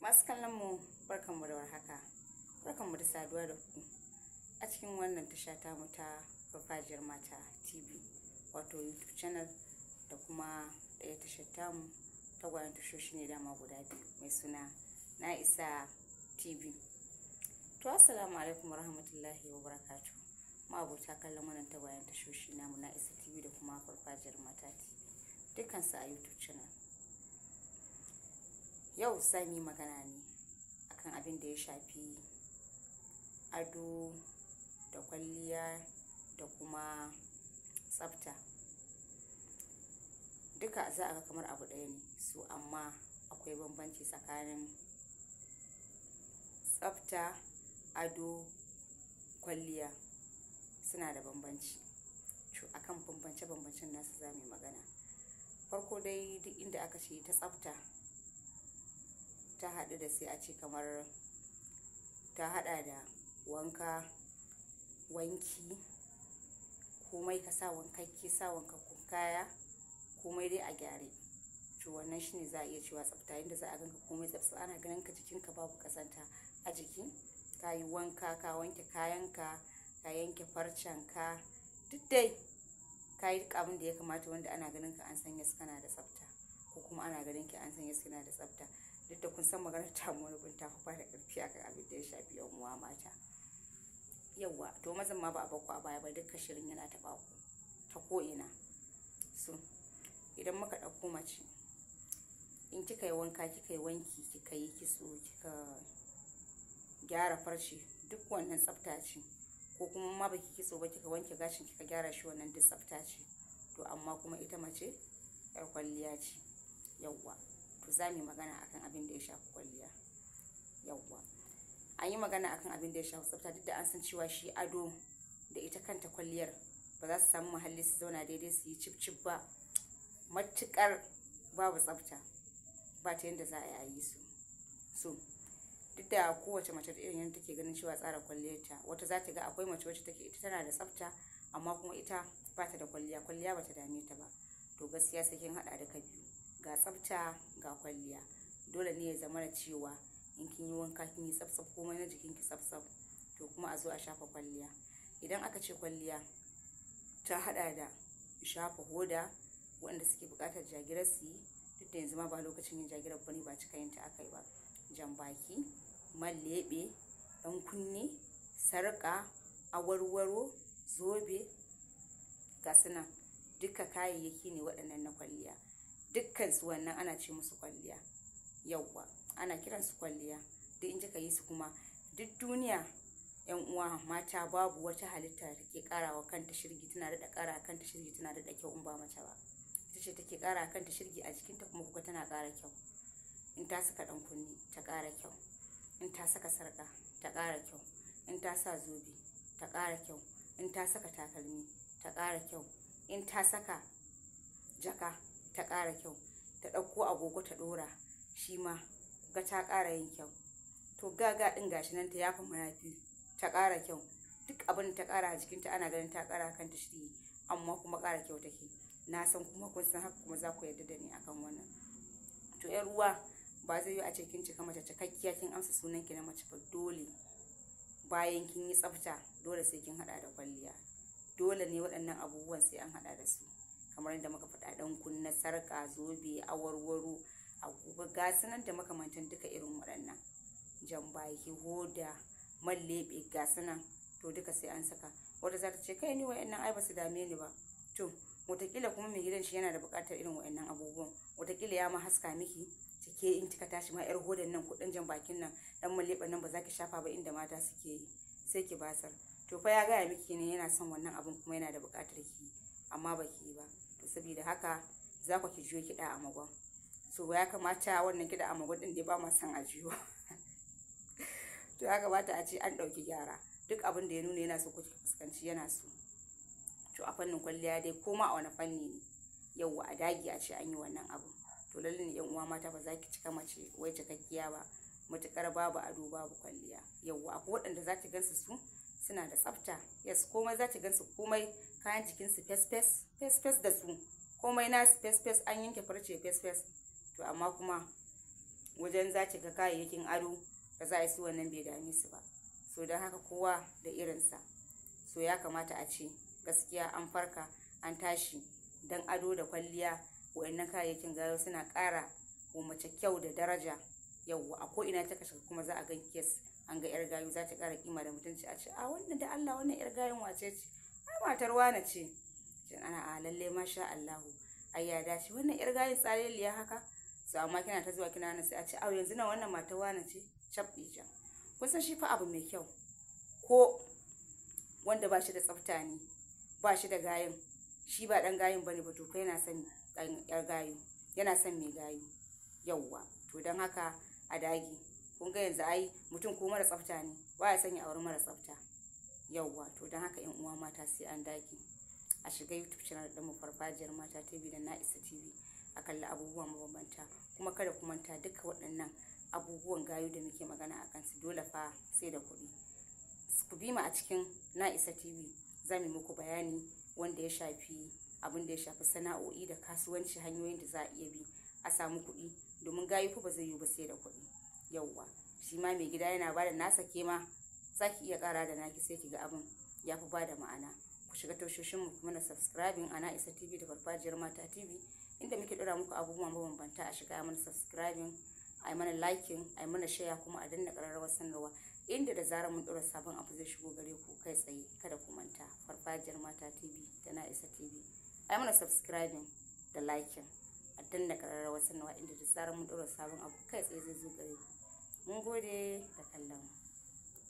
Masu kallon mu, barkanmu da warhaka, barkanmu da saduwa da ku a cikin wannan tasha tamu ta Farfajiyar Mata TV, wato YouTube channel, da kuma ɗaya tashar tamu, tagwayen tashoshi ne dama guda biyu, mai suna Na Isa TV. To, assalamu alaikum warahmatullahi wabarakatuh. Ma'abota kallon wannan tagwayen tashoshi namu, Na Isa TV da kuma Farfajiyar Mata TV, dukkansu a YouTube channel. Yau za mu yi magana ne akan abin da ya shafi ado da kwalliya da kuma tsafta. Duka za a ga kamar abu ɗaya ne su, amma akwai bambanci tsakanin tsafta, ado, kwalliya, suna da bambanci. To, akan bambance-bambancen nasu za mu yi magana. Farko dai, duk inda aka ce ta tsafta ta haɗu da, sai a ce kamar ta haɗa da wanka, wanki, komai ka sa wankakke, sa wankakkun kaya, komai dai a gyare. To, wannan shine za a iya cewa tsafta, inda za a ganka komai tsaf, ana ganin ka jikinka babu ƙazanta a jiki, ka yi wanka, ka wanke kayanka, ka yanke farcenka, duk dai ka yi duk abin da ya kamata, wanda ana ganin ka an san yes, kana da tsafta, ko kuma ana ganin ki an san yes, kina da tsafta. Duk da kun san maganar tamu wani gun ta fi bada ƙarfi akan abin da ya shafi yan uwa mata. Yawwa, to mazan ma ba a bakku a baya ba, dukkan shirin yana taɓa ku ta ko'ina. So idan muka ɗauko mace, in kika yi wanka, kika yi wanki, kika yi kitso, kika gyara farce, duk wannan tsafta ce. Ko kuma ma baki kitso ba, kika wanke gashin, kika gyara shi, wannan duk tsafta ce. To, amma kuma ita mace yar kwalliya ce. Yawwa, to za mu yi magana akan abin da ya shafi kwalliya. Yawwa, an yi magana akan abin da ya shafi tsafta, duk da an san cewa shi ado da ita kanta kwalliyar ba za su samu muhalli su zauna daidai su yi cip cip ba matuƙar babu tsafta, ba ta yadda za a yi su. So duk da kowace mace da irin yadda take ganin cewa tsara kwalliyarta, wata za ta ga akwai mace wacce take ita tana da tsafta, amma kuma ita ba ta da kwalliya, kwalliya ba ta dame ta ba. To, gaskiya sai kin haɗa duka biyu, ga tsafta ga kwalliya. Dole ne ya zama da cewa in kin yi wanka, kin yi tsaf, komai na jikinki tsaf, to kuma a zo a shafa kwalliya. Idan aka ce kwalliya, ta haɗa da shafa hoda, waɗanda suke buƙatar jagirar su yi, duk da yanzu ma ba lokacin yin jagirar bane, ba cika yin ta aka yi ba, jan baki, man leɓe, ɗan kunne, sarƙa, awarwaro, zobe, ga su nan, duka kayayyaki ne waɗannan na kwalliya. Dukkan su wannan ana ce musu kwalliya. Yawwa, ana kiran su kwalliya duk in kika yi su. Kuma duk duniya, yan uwa mata, babu wata halitta da take karawa kanta shirgi, tana daɗa ƙara kanta shirgi, tana daɗa kyau in ba mace ba. Ita ce take ƙara kanta shirgi a jikinta, kuma kuka tana ƙara kyau. In ta saka ɗan kunne, ta ƙara kyau. In ta saka sarƙa, ta ƙara kyau. In ta sa zobe, ta ƙara kyau. In ta saka takalmi, ta ƙara kyau. In ta saka jaka, ta ƙara kyau. Ta ɗauko agogo ta ɗora, shi ma ga ta ƙara yin kyau. To, gaga ɗin gashi nan, ta yafa mayafi, ta ƙara kyau. Duk abin da ta ƙara a jikinta, ana ganin ta ƙara kanta shiri, amma kuma ƙara kyau take. Na san kuma kun san haka, kuma za ku yarda da ni akan wannan. To, yar uwa, ba zai yi a ce kin cika mace cikakkiya, kin amsa sunan ki na mace ba. Dole bayan kin yi tsafta, dole sai kin hada da kwalliya. Dole ne waɗannan abubuwan sai an hada da su, kamar yadda muka faɗa: ɗan kunne, sarƙa, zobe, awarwaro, agogo, ga su nan da makamantan duka irin waɗannan, jan baki, hoda, man leɓe, ga su nan. To, duka sai an saka. Wata za ta ce, "Kai, ni wa'annan ai ba su dame ni ba." To, wataƙila kuma mai gidan shi yana da buƙatar irin wa'annan abubuwan. Wataƙila ya ma haska miki cike, in kika tashi ma, yar hodan nan, kuɗin jan bakin nan, dan man leɓen nan ba za ki shafa ba inda mata suke yi, sai ki basar. To fa, ya gaya miki ne yana son wannan abun, kuma yana da buƙatar ki, amma ba ki yi ba. To, saboda haka za ku ki jiyo kiɗa a magon. So ya kamata wannan kiɗa a magon ɗin dai ba ma son a jiyo. To, ya kamata a ce an ɗauki gyara. Duk abin da ya nuna yana so, ko kika fuskanci yana so, to a fannin kwalliya dai, ko ma a wani fanni ne, yauwa, a dage a ce an yi wannan abu. To, lalle ne, yan uwa mata, ba za ki cika mace wai cikakkiya ba matuƙar babu ado, babu kwalliya. Yauwa, akwai waɗanda za ki gansu su suna da tsafta, yes, komai za ki gansu, komai kayan jikinsu fes fes fes fes da su, komai nasu fes fes, an yanke farce fes fes. To, amma kuma Wajen za ki ga kayayyakin ado da za a yi su, wannan bai dame su ba. So don haka kowa da irinsa. So ya kamata a ce gaskiya an farka, an tashi don ado da kwalliya. Wa'annan kayayyakin gayu suna ƙara wa mace kyau da daraja. Yauwa, a ko ina ta shiga kuma za a gan kes an ga yar gayu, za ta ƙara kima da mutunci. A ce, "A wannan, da Allah, wannan yar gayun wace ce? Ai matar wane ce." Jin ana, "A lalle, masha Allahu, ai ya dace wannan yar gayun tsaleliya haka." So amma kina ta zuwa kina nan, sai a ce, "Au, yanzu nan wannan matar wane ce?" Cap ɗija. Kun san shi fa abu mai kyau, ko wanda ba shi da tsafta ne, ba shi da gayin, shi ba dan gayin bane ba, to fa yana son yar gayu, yana son mai gayu. Yauwa, to don haka a dage. Kun ga yanzu ai mutum ko mara tsafta ne, ba ya son ya auri mara tsafta. Yauwa, to don haka yan uwa mata, sai an dage. A shiga YouTube channel ɗin mu, Farfajiyar Mata TV da Na'isa TV, a kalli abubuwa mabambanta. Kuma kada ku manta, duka waɗannan abubuwan gayu da muke magana a kansu, dole fa sai da kuɗi. Ku bi mu a cikin Na'isa TV, za mu muku bayani wanda ya shafi abin da ya shafi sana'o'i da kasuwanci, hanyoyin da za a iya bi a samu kuɗi, domin gayu fa ba zai yiwu ba sai da kuɗi. Yauwa, shi ma mai gida yana bada nasa, ke ma za ki iya ƙara da naki, sai ki ga abin ya fi bada ma'ana. Ku shiga tashoshin mu kuma na subscribing a Na'isa TV da Farfajiyar Mata TV, inda muke ɗora muku abubuwa mabambanta. A shiga mana subscribing, a yi mana liking, a yi mana share, kuma a danna ƙararrawar sanarwa, inda da zarar mun ɗora sabon abu zai shigo gare ku kai tsaye. Kada ku manta, Farfajiyar Mata TV da Na'isa TV, a yi mana subscribing da liking, a danna ƙararrawar sanarwa, inda da zarar mun ɗora sabon abu kai tsaye zai zo gare ku. Mun gode da kallon.